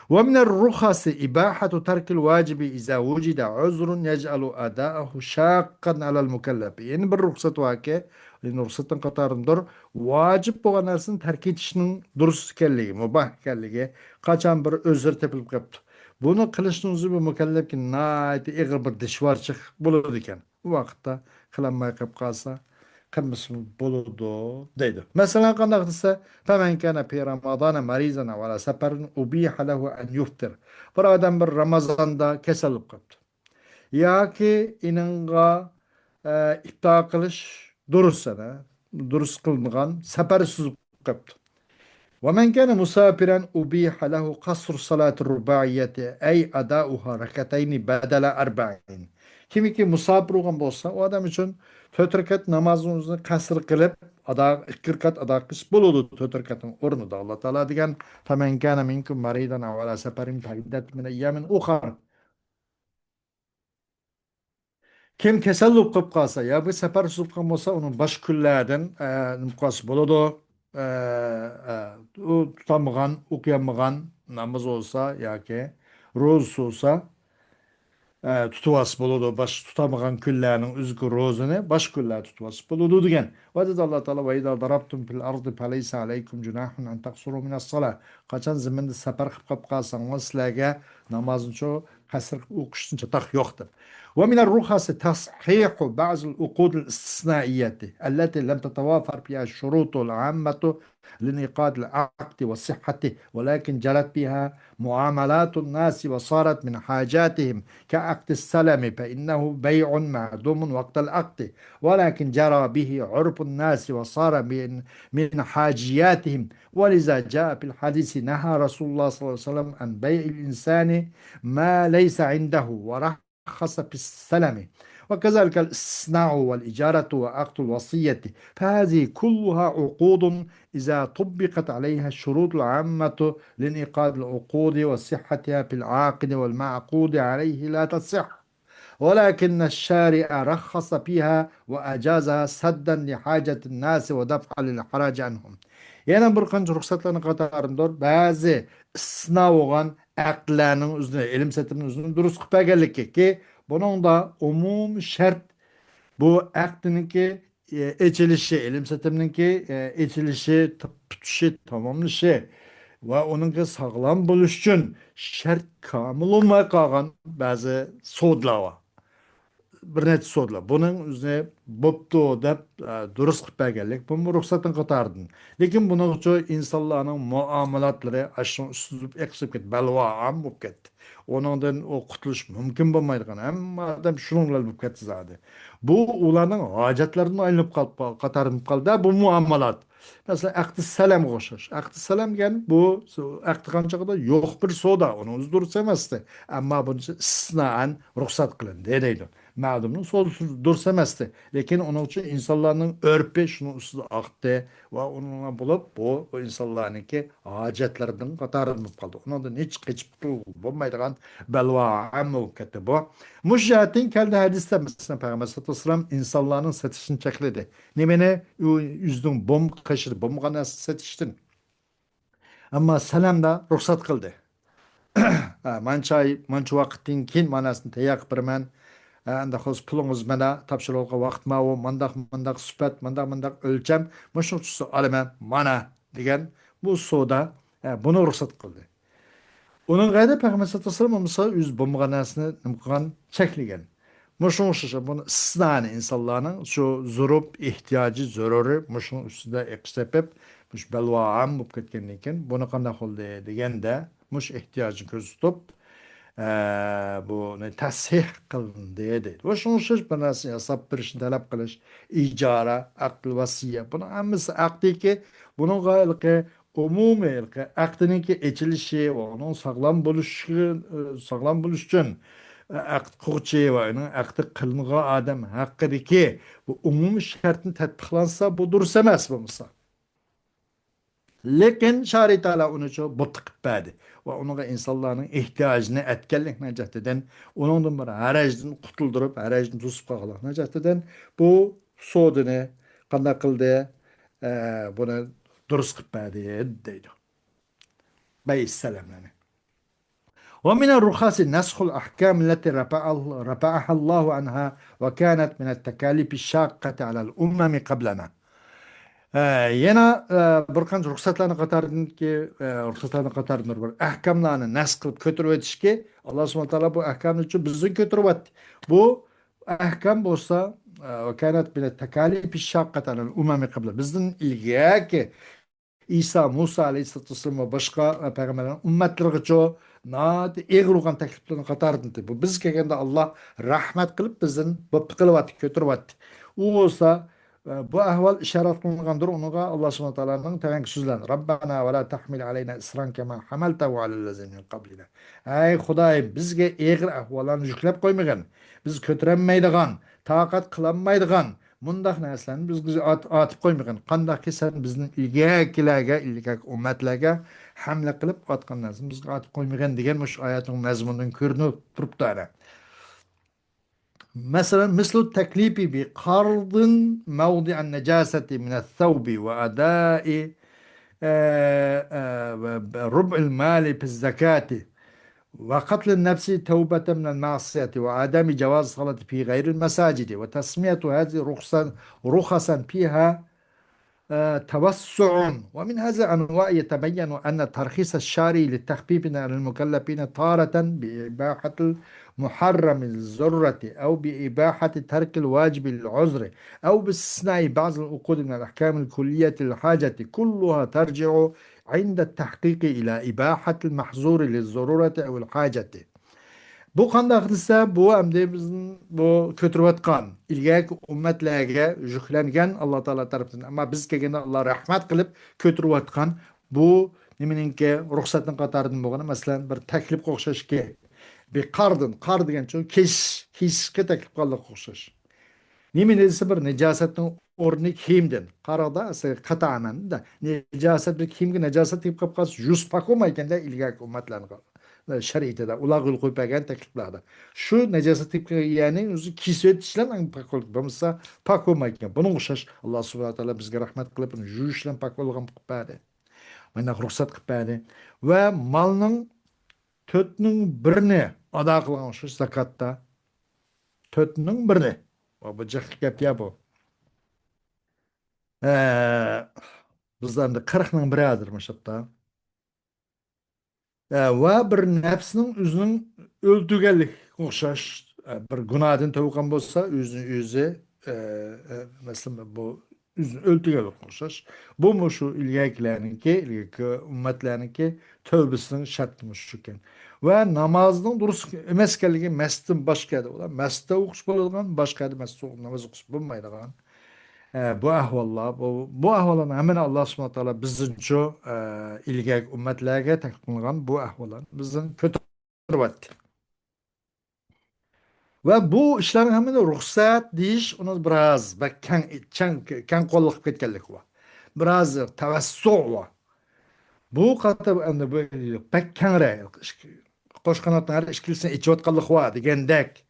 ومن الرخص إباحة ترك الواجب إذا وجد عذر يجعل أداءه شاقا على المكلف. يەنە بىر رۇخسەت باركى، يەنە رۇخسەتنىڭ قاتارىدىندۇر، ۋاجىپ بولغان نەرسىنى تەرك ئېتىشنىڭ دۇرۇس ئىكەنلىكى، مۇباھ ئىكەنلىكى، قاچان بىر ئۆزرى تېپىلىپ قېپتۇ. بۇنى قىلىشنىڭ ئۆزى بۇ مۇكەللەپكە ناھايىتى ئېغىر بىر دىشۋارچىلىق بولىدىكەن. ئۇ ۋاقىتتا قىلالماي قېلىپ قالسا، قىلمىسىمۇ بولىدۇ دەيدۇ. مەسىلەن، قانداق دېسە، فمن كان في رمضان مريضا أو على سفر أبيح له أن يفطر. بىر ئادەم بىر رامازاندا كېسەل بولۇپ قاپتۇ. ياكى ئېنىڭغا، ئە، ئىپتار قىلىش دۇرۇس، ئەنە، دۇرۇس قىلىنغان، سەپەر سوزۇپ قېپتۇ. ومن كان مسافرا أبيح له قصر الصلاة الرباعية، أي أداؤها ركعتين بدل أربع. كىمكى مۇساپىر بولغان بولسا، ئۇ ئادەم ئۈچۈن تۆت رەكەت نامازنىڭ ئۆزىنى قەسىر قىلىپ، ئادا، ئىككى رەكەت ئادا قىلىش بولىدۇ، تۆت رەكەتنىڭ ئورنىدا. ئاللا تائالا دېگەن، فمن كان منكم مريضا أو على سفر فعدة من أيام أخر. كىم كېسەل بولۇپ قېلىپ قالسا، يا بىر سەپەر سوزۇپ قالغان بولسا، ئۇنىڭ باشقا كۈنلەردىن، ئە، نېمە قىلسا بولىدۇ. ئە، ئە، ئۇ تۇتالمىغان، ئوقۇيالمىغان نامىزى بولسا ياكى روزىسى بولسا، ئە، تۇتۇۋالسا بولىدۇ. باشقا تۇتالمىغان كۈنلەرنىڭ ئۆزىدىكى روزىنى باشقا كۈنلەردە تۇتۇۋالسا بولىدۇ دېگەن. ۋە دېدى ئاللا تائالا، وإذا ضربتم في الأرض فليس عليكم جناح أن تقصروا من الصلاة. قاچان زېمىندا سەپەر قىلىپ قېلىپ قالساڭلار، سىلەرگە نامازنىچۇ قەسىر قىلىپ ئوقۇشتىن چاتاق يوق دەپ. ومن الرخص تصحيح بعض العقود الاستثنائية التي لم تتوافر فيها الشروط العامة لانعقاد العقد وصحته، ولكن جرت بها معاملات الناس وصارت من حاجاتهم، كعقد السلم، فإنه بيع معدوم وقت العقد، ولكن جرى به عرف الناس وصار من، من حاجياتهم، ولذا جاء في الحديث: نهى رسول الله صلى الله عليه وسلم عن بيع الإنسان ما ليس عنده، ورخص في السلم، وكذلك الاستثناء والإجارة وعقد الوصية، فهذه كلها عقود إذا طبقت عليها الشروط العامة لانعقاد العقود وصحتها في العاقد والمعقود عليه لا تصح، ولكن الشارع رخص فيها وأجازها سدا لحاجة الناس ودفعا للحرج عنهم. يەنە بىر قانچە رۇخسەتلەرنىڭ قاتارىدىندۇر بەزى ئىستىسنا بولغان ئەقدىلەرنىڭ ئۆزىنى، ئېلىم سېتىمنىڭ ئۆزىنى دۇرۇس قىلىپ بەرگەنلىكى، بۇنىڭدا ئومۇمىي شەرت بۇ ئەقدىنىڭكى، ئېچىلىشى، ئېلىم سېتىمنىڭكى، ئېچىلىشى، پۈتۈشى، تاماملىشى ۋە ئۇنىڭكى ساغلام بولۇشى ئۈچۈن شەرت كامىل بولماي قالغان بەزى سودىلار بار. بىر نەچچە سودىلار بۇنىڭ ئۆزىنى بوپتۇ دەپ، ئە، دۇرۇس قىلىپ بەرگەنلىك، بۇمۇ رۇخسەتنىڭ قاتارىدىن. لېكىن بۇنىڭ ئۈچۈن ئىنسانلارنىڭ مۇئامىلاتلىرى ئاشۇنىڭ ئۈستىدە ئېقىپ كەتتى، بەلۋا ئام بولۇپ كەتتى. ئۇنىڭدىن ئۇ قۇتۇلۇش مۇمكىن بولمايدىغان، ھەممە ئادەم شۇنىڭ بىلەن بولۇپ كەتتى زادى. بۇ ئۇلارنىڭ ھاجەتلىرىدىن ئايلىنىپ قالىپ، قاتارىدىن قالدى بۇ مۇئامىلات. مەسىلەن، ئەقدى سەلەمگە ئوخشاش. ئەقدى سەلەم دېگەن بۇ ئەقدى قانچىغىدا يوق بىر سودا، ئۇنىڭ ئۆزى دۇرۇس ئەمەستى. ئەمما بۇنىسى ئىستىسنائەن رۇخسەت قىلىندى دەيدۇ. مەلۇمنىڭ سودىسى دۇرۇس ئەمەستى. لېكىن ئۇنىڭ ئۈچۈن ئىنسانلارنىڭ ئۆرپى شۇنىڭ ئۈستىدە ئاقتى ۋە ئۇنىڭ بولۇپ، بۇ، بۇ ئىنسانلارنىڭكى ھاجەتلىرىدىن قاتارىدىن بولۇپ قالدى. ئۇنىڭدىن ھېچ قېچىپ قۇتۇلغىلى بولمايدىغان بەلۋا ئام بولۇپ كەتتى بۇ. مۇشۇ جەھەتتىن كەلدى ھەدىستە، مەسىلەن، پەيغەمبەر سەللەللاھۇ ئەلەيھى ۋەسەللەم ئىنسانلارنىڭ سېتىشىنى چەكلىدى. نېمىنى؟ ئۆ-، ئۆزىنىڭ بوم-، قېشىدا بولمىغان نەرسە سېتىشتىن. ئەمما سەلەمدە رۇخسەت قىلدى. ھە، مانچە ئاي، مانچە ۋاقىتتىن كېيىن مانا نەرسىنى تەييار قىلىپ بېرىمەن. ئە، ئەمدى خوس پۇلىڭىز مانا، تاپشۇرۇلغان ۋاقىت ماۋۇ، مانداق، مانداق سۈپەت، مانداق، مانداق ئۆلچەم، مۇشۇنىڭ ئۈچىسى ئالىمەن، مانا دېگەن بۇ سودا، ئە، بۇنى رۇخسەت قىلدى. ئۇنىڭغا دە پەيغەمبەر سەللەللاھۇ ئەلەيھى ۋەسەللەم بولمىسا ئۆزى بولمىغان نەرسىنى نېمە قىلغان؟ چەكلىگەن. مۇشۇنىڭغا ئوخشاش بۇنى ئىستىسنانى ئىنسانلارنىڭ شۇ زۇرۇپ، ئېھتىياجى، زۆرۈرى مۇشۇنىڭ ئۈستىدە ئېقىش تېپىپ، مۇشۇ بەلۋا ئام بولۇپ كەتكەندىن كېيىن بۇنى قانداق قىلدى دېگەندە، مۇشۇ ئېھتىياجنى كۆزدە تۇتۇپ، ئە، بۇنى تەسھىھ قىلدى دەيدۇ. مۇشۇنىڭغا ئوخشاش بىر نەرسە ياساپ بېرىشنى تەلەپ قىلىش، ئىجارە، ئەقد ۋەسىيە، بۇنىڭ ھەممىسى ئەقدىكى، بۇنىڭغا ھېلىقى ئومۇمىي ھېلىقى ئەقدىنىڭكى ئېچىلىشى ۋە ئۇنىڭ ساغلام بولۇشى، ساغلام بولۇش ئۈچۈن ئەقد قىلغۇچى ۋە ئۇنىڭ ئەقدى قىلىنغان ئادەم ھەققىدىكى بۇ ئومۇمىي شەرتنى تەتبىقلانسا، بۇ دۇرۇس ئەمەس بولمىسا. لېكىن شارى تائالا ئۇنى شۇ بۇتتا قىلىپ بەردى ۋە ئۇنىڭغا ئىنسانلارنىڭ ئېھتىياجىنى ئەتكەنلىكنىڭ جەھىتىدىن، ئۇنىڭدىن بىر ھەرەجدىن قۇتۇلدۇرۇپ، ھەرەجدىن توسۇپ قالغانلىقنىڭ جەھىتىدىن بۇ سودىنى قانداق قىلدى؟ ئە، بۇنى دۇرۇس قىلىپ بەردى دەيدۇ. بەي سەلەملەرنى. ومن الرخص نسخ الأحكام التي رفع-، رفعها الله عنها وكانت من التكاليف الشاقة على الأمم قبلنا. ئە، يەنە، ئە، بىر قانچە رۇخسەتلەرنىڭ قاتارىدىنكى، ئە، رۇخسەتلەرنىڭ قاتارىدىن بىر ئەھكاملارنى نەسخ قىلىپ كۆتۈرۈۋېتىشكى، ئاللا سۇبھانەھۇ تائالا بۇ ئەھكامنى بىزدىن كۆتۈرۈۋەتتى. بۇ ئەھكام بولسا، ئە، وكانت من التكاليف الشاقة على الأمم قبلنا. بىزدىن ئىلگەركى ئىسا، مۇسا ئەلەيھىسسالاتۇ ۋەسسالام ۋە باشقا، ئە، پەيغەمبەرلەرنىڭ ئۈممەتلىرىگىچۇ ناھايىتى ئېغىر بولغان تەكلىپلەرنىڭ قاتارىدىن. بۇ بىز كەلگەندە ئاللا رەھمەت قىلىپ بىزدىن بۇ قىلىۋەتتى، كۆتۈرۈۋەتتى. ئۇ بولسا، ئە، بۇ ئەھۋال ئىشارەت قىلىنغاندۇر ئۇنىڭغا ئاللا سۇبھانەھۇ تائالانىڭ تۆۋەنكى سۆزلەرنى، رەببەنا ۋە لا تەھمىل ئەلەينا ئىسران كەما ھەمەلتەھۇ ئەلەللەزىنە مىن قەبلىنا. ئەي خۇدايىم، بىزگە ئېغىر ئەھۋاللارنى يۈكلەپ قويمىغىن، بىز كۆتۈرەلمەيدىغان، تاقەت قىلالمايدىغان مۇنداق نەرسىلەرنى بىزگە ئات-، ئارتىپ قويمىغىن. قانداقكى سەن بىزدىن ئىلگەركىلەرگە، ئىلگەركى ئۈممەتلەرگە ھەملە قىلىپ ئاتقان نەرسىنى بىزگە ئارتىپ قويمىغىن دېگەن مۇشۇ ئايەتنىڭ مەزمۇنىدىن كۆرۈنۈپ تۇرۇپتۇ ئەنە. مەسىلەن، مثل التكليف بقرض موضع النجاسة من الثوب وأداء، آه، آه، ربع المال في الزكاة وقتل النفس توبة من المعصية وعدم جواز الصلاة في غير المساجد وتسمية هذه رخصا، رخصا فيها آه، توسع. ومن هذه الأنواع يتبين أن ترخيص الشارع للتخفيف على المكلفين تارة بإباحة المحرم للضرورة، أو بإباحة ترك الواجب للعذر، أو باستثناء بعض العقود من الأحكام الكلية للحاجة، كلها ترجع عند التحقيق إلى إباحة المحظور للضرورة أو الحاجة. بۇ قانداق دېسە، بۇ ئەمدى بىزنىڭ بۇ كۆتۈرۈۋاتقان ئىلگەركى ئۈممەتلەرگە يۈكلەنگەن ئاللا تائالا تەرىپىدىن، ئەمما بىز كەلگەندە ئاللا رەھمەت قىلىپ كۆتۈرۈۋاتقان بۇ نېمىنىڭكى، رۇخسەتنىڭ قاتارىدىن بولغىنى، مەسىلەن، بىر تەكلىپكە ئوخشاشكى، بىر قاردىن، قار دېگەنچۇ كېسىش، كېسىشكە تەكلىپ قىلغانلىققا ئوخشاش. نېمە دېسە، بىر نىجاسەتنىڭ ئورنى كىيىمدىن. قاراڭدا، ئەسلى قاتانەندە نىجاسەت بىر كىيىمگە نىجاسەت تېگىپ قالىپ قالسا، يۇيۇپ پاك بولمايدىكەندە، ئىلگەركى ئۈممەتلەرنىڭ شەرىئىتىدە ئۇلار يول قويۇپ بەرگەن تەكلىپلەردە. شۇ نىجاسەت تېگىپ كەلگەن يەرنى ئۆزى كېسىۋېتىش بىلەن ئەڭ پاك بولىدۇ. بولمىسا پاك بولمايدىكەن. بۇنىڭغا ئوخشاش، ئاللا سۇبھانەھۇ تائالا بىزگە رەھمەت قىلىپ، ئۇنى يۇيۇش بىلەن پاك بولغان قىلىپ بەردى. مانداق رۇخسەت قىلىپ بەردى. ۋە مالنىڭ تۆتنىڭ بىرىنى ئادا قىلغان ئوخشاش زاكاتتا. تۆتنىڭ بىرى. بۇ، بۇ جىق گەپ يا بۇ. ئە، بىزلەردە قىرىقنىڭ بىرى ھازىر مۇشۇ يەردە. ئە، ۋە بىر نەپسنىڭ ئۆزىنىڭ ئۆلتۈرگەنلىكىگە ئوخشاش، ئە، بىر گۇناھتىن تەۋبە قىلغان بولسا، ئۆزىنى ئۆزى، ئە، ئە، مەسىلەن، بۇ ئۆزىنى ئۆلتۈرگەنلىكىگە ئوخشاش. بۇمۇ شۇ ئىلگەركىلەرنىڭكى، ئىلگەركى ئۈممەتلەرنىڭكى تەۋبىسىنىڭ شەرتى مۇشۇ ئىكەن. ۋە نامازنىڭ دۇرۇس ئەمەس ئىكەنلىكى، مەسچىتتىن باشقا يەردە بولا، مەسچىتتە ئوقۇش بولىدىغان، باشقا يەردە مەسچىتتە ناماز ئوقۇش بولمايدىغان. ئە، بۇ ئەھۋاللار، بۇ، بۇ ئەھۋاللارنىڭ ھەممىنى ئاللا سۇبھانەھۇ ۋە تائالا بىزدىنچۇ، ئە، ئىلگەركى ئۈممەتلەرگە تەكلىپ قىلغان بۇ ئەھۋاللارنى بىزدىن كۆتۈرۈۋەتتى. ۋە بۇ ئىشلارنىڭ ھەممىنى رۇخسەت دېيىش، ئۇنى بىراز بەك كەڭ، كەڭ، كەڭ قوللۇق قىلىپ كەتكەنلىك بار. بىراز تەۋەسسۇ بار. بۇ قاتار ئەمدى بۇ بەك كەڭرەك، قوش قاناتنىڭ ھەر ئىككىلىسىنى ئېچىۋاتقانلىق بار دېگەندەك.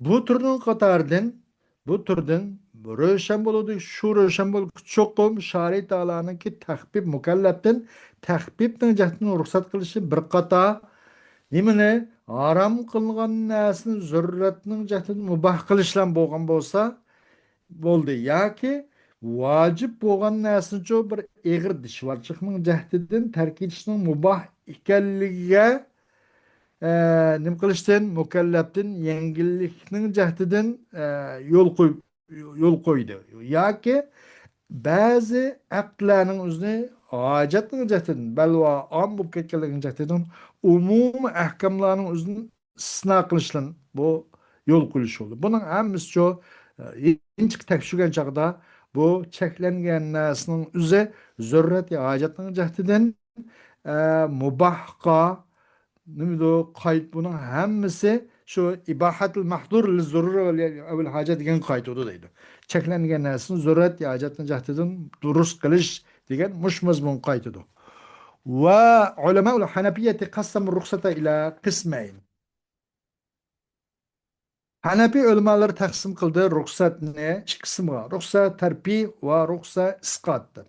بۇ تۈرنىڭ قاتارىدىن، بۇ تۈردىن روشەن بولىدۇ، شۇ روشەن بولىدۇ، چوقۇم شارى تائالانىڭكى تەخپىپ، مۇكەللەپتىن تەخپىپنىڭ جەھەتتىن رۇخسەت قىلىشى بىر قاتار نېمىنى؟ ھارام قىلغان نەرسىنى زۆرۈرەتنىڭ جەھىتىدىن مۇباھ قىلىشلام بولغان بولسا، بولدى. ياكى ۋاجىپ بولغان نەرسىنىچۇ بىر ئېغىر دىشۋارچىلىقنىڭ جەھىتىدىن تەرك ئېتىشنىڭ مۇباھ ئىكەنلىكىگە، ئە، نېمە قىلىشتىن، مۇكەللەپتىن يەڭگىللىكنىڭ جەھىتىدىن، ئە، يول قوي-، يول قويدى. ياكى بەزى ھەقلەرنىڭ ئۆزىنى ھاجەتنىڭ جەھىتىدىن، بەلۋا ئام بولۇپ كەتكەنلىكىنىڭ جەھىتىدىن ئومۇمىي ئەھكاملارنىڭ ئۆزىنى ئىستىسنا قىلىشتىن بۇ يول قويۇلۇش بولدى. بۇنىڭ ھەممىسىچۇ، ئە، ئىنچىكە تەكشۈرگەن چاغدا بۇ چەكلەنگەن نەرسىنىڭ ئۆزى زۆرۈرەت يا ھاجەتنىڭ جەھىتىدىن، ئە، مۇباھقا، نېمىدۇ، قايت، بۇنىڭ ھەممىسى شۇ ئىباھەتۇل مەھدۇر لىز زۇرۇر ئەۋىل ھاجەت دېگەنگە قايتىدۇ دەيدۇ. چەكلەنگەن نەرسىنى زۆرۈرەت يا ھاجەتنىڭ جەھىتىدىن دۇرۇس قىلىش دېگەن مۇشۇ مەزمۇنغا قايتىدۇ. ۋە ئۇلەمائۇل ھەنەپىيەتى قەسسەمۇ رۇخسەتە ئىلە قىسمەين. ھەنەپىي ئۆلىمالىرى تەقسىم قىلدى رۇخسەتنى ئىككى قىسىمغا، رۇخسە تەرپىھ ۋە رۇخسە ئىسقات دەپ.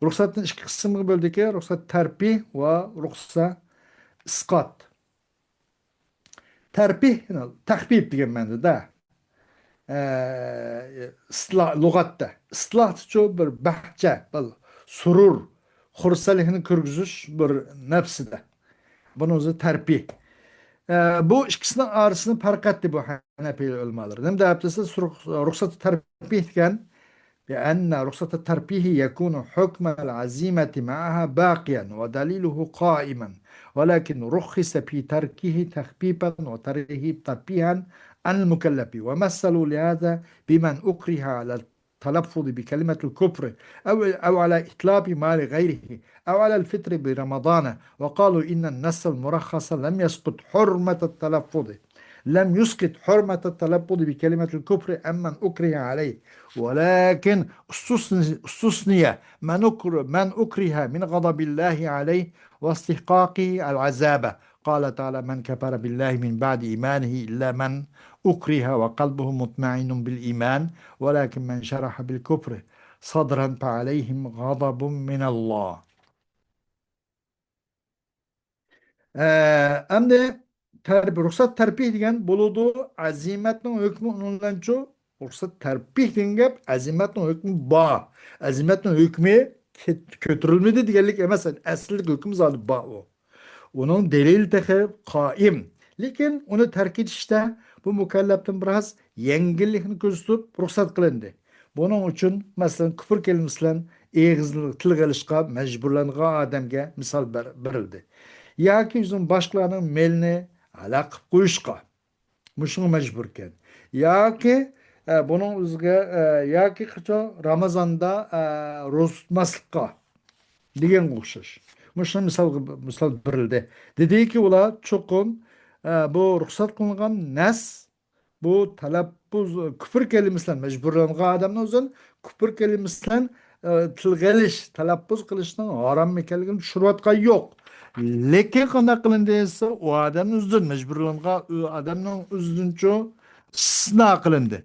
رۇخسەتنى ئىككى قىسىمغا بۆلدىكى، رۇخسەت تەرپىھ ۋە رۇخسە ئىسقات. تەرپىھ، تەخپىپ دېگەن مەنىدە. ئە، ئىستىلا-، لۇغەتتە. ئىستىلاھتىچۇ بىر بەھجە، بىر سۇرۇر، خۇرسەنلىكنى كىرگۈزۈش بىر نەپسىدە. بۇنىڭ ئۆزى تەرپىھ. ئە، بۇ ئىككىسىنىڭ ئارىسىنى پەرق ئەتتى بۇ ھەنەپىي ئۆلىمالىرى. نېمە دەپتىسى؟ رۇخ-، رۇخسەت تەرپىھ دېگەن، بأن رخصة الترفيه يكون حكم العزيمة معها باقيا ودليله قائما، ولكن رخص في تركه تخفيفا وتركه ترفيها عن المكلف، ومثلوا لهذا بمن أكره على التلفظ بكلمة الكفر أو، أو على إتلاف مال غيره أو على الفطر برمضان، وقالوا إن النص المرخص لم يسقط حرمة التلفظ، لم يسقط حرمة التلفظ بكلمة الكفر عمن أكره عليه، ولكن استثني، استثني من أكر-، من أكره من غضب الله عليه واستحقاقه العذاب. قال تعالى: من كفر بالله من بعد إيمانه إلا من أكره وقلبه مطمئن بالإيمان ولكن من شرح بالكفر صدرا فعليهم غضب من الله. ئە، ئەمدى تەرپ-، رۇخسەت تەرپىھ دېگەن بولىدۇ، ئەزىمەتنىڭ ھۆكمى ئۇنىڭ بىلەنچۇ، رۇخسەت تەرپىھ دېگەن گەپ، ئەزىمەتنىڭ ھۆكمى بار. ئەزىمەتنىڭ ھۆكمى كۆت-، كۆتۈرۈلمىدى دېگەنلىك ئەمەس، ئەسلىدىكى ھۆكمى زادى بار ئۇ. ئۇنىڭ دەلىلى تېخى قائىم. لېكىن ئۇنى تەرك ئېتىشتە بۇ مۇكەللەپتىن بىراز يەڭگىللىكنى كۆرسىتىپ رۇخسەت قىلىندى. بۇنىڭ ئۈچۈن، مەسىلەن، كۇفر كەلىمىسى بىلەن ئېغىز تىلغا ئېلىشقا مەجبۇرلانغان ئادەمگە مىسال بەر-، بېرىلدى. ياكى ئۆزىنىڭ باشقىلارنىڭ مېلىنى ھالاك قىلىپ قويۇشقا، مۇشۇڭا مەجبۇركەن. ياكى، ئە، بۇنىڭ ئۆزىگە، ئە، ياكى قاچان رامازاندا، ئە، روزا تۇتماسلىققا دېگەنگە ئوخشاش. مۇشۇ مىسالغا، مىسال بېرىلدى. دېدىكى، ئۇلار چوقۇم، ئە، بۇ رۇخسەت قىلىنغان نەس، بۇ تەلەپپۇز، كۇفر كەلىمىسى بىلەن مەجبۇرلانغان ئادەمنىڭ ئۆزىدىن كۇفر كەلىمىسى بىلەن، ئە، تىلغا ئېلىش، تەلەپپۇز قىلىشنىڭ ھارام ئىكەنلىكىنى چۈشۈرۈۋاتقان يوق. لېكىن قانداق قىلىندى دېسە، ئۇ ئادەمنىڭ ئۆزىدىن مەجبۇرلانغان، ئۇ ئادەمنىڭ ئۆزىدىنچۇ ئىستىسنا قىلىندى.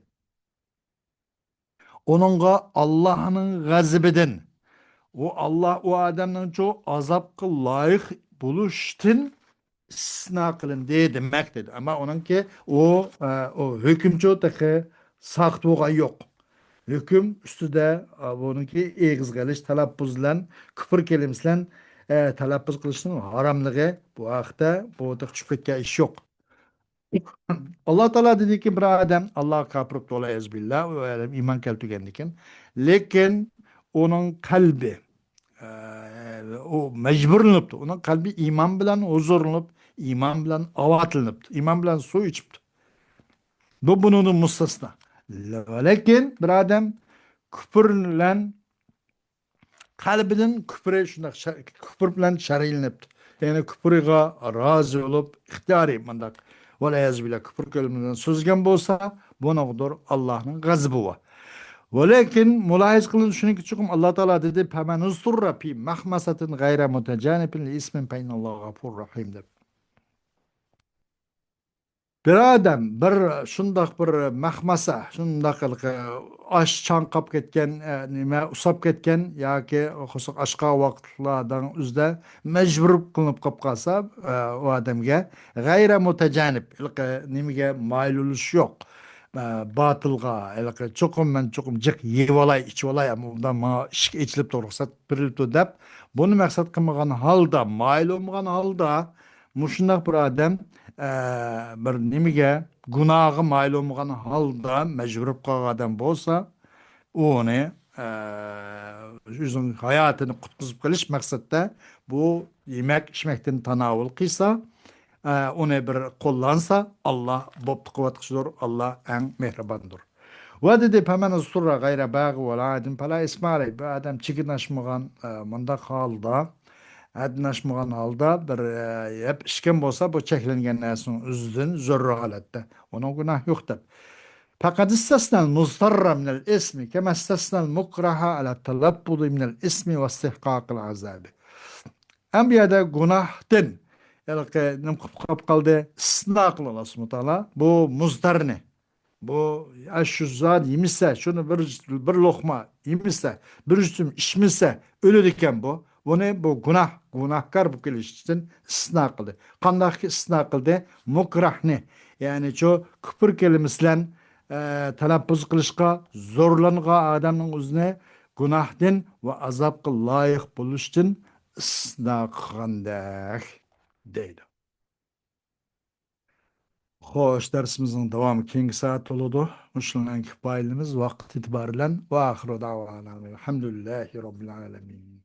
ئۇنىڭغا ئاللاھنىڭ غەزىپىدىن، ئۇ ئاللاھ ئۇ ئادەمنىڭچۇ ئازابقا لايىق بولۇشتىن ئىستىسنا قىلىندى دېمەك دېدى. ئەمما ئۇنىڭكى ئۇ، ئە، ئۇ ھۆكۈمچۇ تېخى ساقىت بولغان يوق. ھۆكۈم ئۈستىدە، ئە، بۇنىڭكى ئېغىزغا ئېلىش تەلەپپۇز بىلەن، كۇفر كەلىمىسى بىلەن، ئە، تەلەپپۇز قىلىشنىڭ ھاراملىقى بۇ ھەقتە بۇ تېخى چۈشۈپ كەتكەن ئىش يوق. ئاللاھ تائالا دېدىكى، بىر ئادەم ئاللاھقا كاپىر بوپتۇ، ۋەلئىيازۇ بىللاھ، ئۇ ئادەم ئىمان كەلتۈرگەندىكىن، لېكىن ئۇنىڭ قەلبى، ئە، ئۇ مەجبۇرلىنىپتۇ. ئۇنىڭ قەلبى ئىمان بىلەن ھۇزۇرلىنىپ، ئىمان بىلەن ئاۋاتلىنىپتۇ، ئىمان بىلەن سۇ ئىچىپتۇ. بۇ بۇنىڭدىن مۇستەسنا. لېكىن بىر ئادەم كۇپۇر بىلەن قەلبىدىن كۇپرى شۇنداق شە-، كۇپۇر بىلەن شەرھلىنىپتۇ. يەنى كۇپرىغا رازى بولۇپ، ئىختىيارىي مۇنداق، ۋەلئىيازۇ بىللا، كۇپۇر كەلىمىسى بىلەن سۆزلىگەن بولسا، بۇنىڭغىدۇر ئاللاھنىڭ غەزىپى بار. ۋەلەكىن مۇلاھىزە قىلىڭ، شۇنىڭكى چوقۇم ئاللاھ تائالا دېدى، فَمَنِ اضْطُرَّ فِي مَخْمَصَةٍ غَيْرَ مُتَجَانِفٍ لِإِثْمٍ فَإِنَّ اللَّهَ غَفُورٌ رَحِيمٌ دەپ. بىر ئادەم بىر شۇنداق بىر مەخمەسە، شۇنداق ھېلىقى ئاش چاڭقاپ كەتكەن، ئە، نېمە، ئۇسساپ كەتكەن ياكى خۇسۇس ئاچقان ۋاقىتلارنىڭ ئۆزىدە مەجبۇر قىلىنىپ قاپ قالسا، ئە، ئۇ ئادەمگە غەيرە مۇتەجانىب، ھېلىقى نېمىگە مايىل بولۇش يوق. ئە، باتىلغا، ھېلىقى چوقۇم مەن چوقۇم جىق يېيىۋالاي، ئىچىۋالاي، ئەمما ئۇندا ماڭا ئىشىك ئېچىلىپ تۇرۇقسات بېرىلىپتۇ دەپ، بۇنى مەقسەت قىلمىغان ھالدا، مايىل بولمىغان ھالدا، مۇشۇنداق بىر ئادەم، ئە، بىر نېمىگە، گۇناھقا مايىل بولمىغان ھالدا مەجبۇر بولۇپ قالغان ئادەم بولسا، ئۇنى، ئە، ئۆزىنىڭ ھاياتىنى قۇتقۇزۇپ قېلىش مەقسەتتە بۇ يېمەك، ئىچمەكتىن تاناۋۇل قىلسا، ئە، ئۇنى بىر قوللانسا، ئاللا بوپتۇ قىلىۋاتقۇچىدۇر، ئاللا ئەڭ مېھرىباندۇر. ۋە دېدى، فَمَنِ اضْطُرَّ غَيْرَ بَاغٍ وَلَا عَادٍ فَلَا إِثْمَ عَلَيْهِ. بىر ئادەم چېكىنى ئاشمىغان، ئە، مۇنداق ھالدا، ھەددىنى ئاشمىغان ھالدا بىر، ئە، يەپ ئىچكەن بولسا، بۇ چەكلەنگەن نەرسىنىڭ ئۆزىدىن زۆرۈر ھالەتتە، ئۇنىڭ گۇناھى يوق دەپ. فَقَدِ اسْتَثْنَى الْمُضْطَرَّ مِنَ الْإِثْمِ كَمَا اسْتَثْنَى الْمُكْرَهَ عَلَى التَّلَفُّظِ مِنَ الْإِثْمِ وَاسْتِحْقَاقِ الْعَذَابِ. ئەمما بۇ يەردە گۇناھتىن، ھېلىقى نېمە قىلىپ قالدى؟ ئىستىسنا قىلدى ئاللا سۇبھانەھۇ ۋە تائالا. بۇ مۇزتارنى، بۇ، ئە، شۇ زات يېمىسە، شۇنى بىر، بىر لوقما يېمىسە، بىر يۇتۇم ئىچمىسە، ئۆلىدىكەن بۇ. بۇنى بۇ گۇناھ، گۇناھكار بولۇپ قېلىشتىن ئىستىسنا قىلدى. قانداق ئىستىسنا قىلدى؟ مۇكراھنى، يەنى شۇ كۇپۇر كەلىمىسى بىلەن، ئە، تەلەپپۇز قىلىشقا زورلانغان ئادەمنىڭ ئۆزىنى گۇناھتىن ۋە ئازابقا لايىق بولۇشتىن ئىستىسنا قىلغاندەك دەيدۇ. خوش، دەرسىمىزنىڭ داۋامى كېيىنكى سائەت بولىدۇ. مۇشۇنىڭ بىلەن كۇپايىلىنىمىز ۋاقىت ئېتىبارى بىلەن. ۋە ئاخىرۇ دەئۋانا ئەنىل ھەمدۇلىللاھى رەببىل ئالەمىن.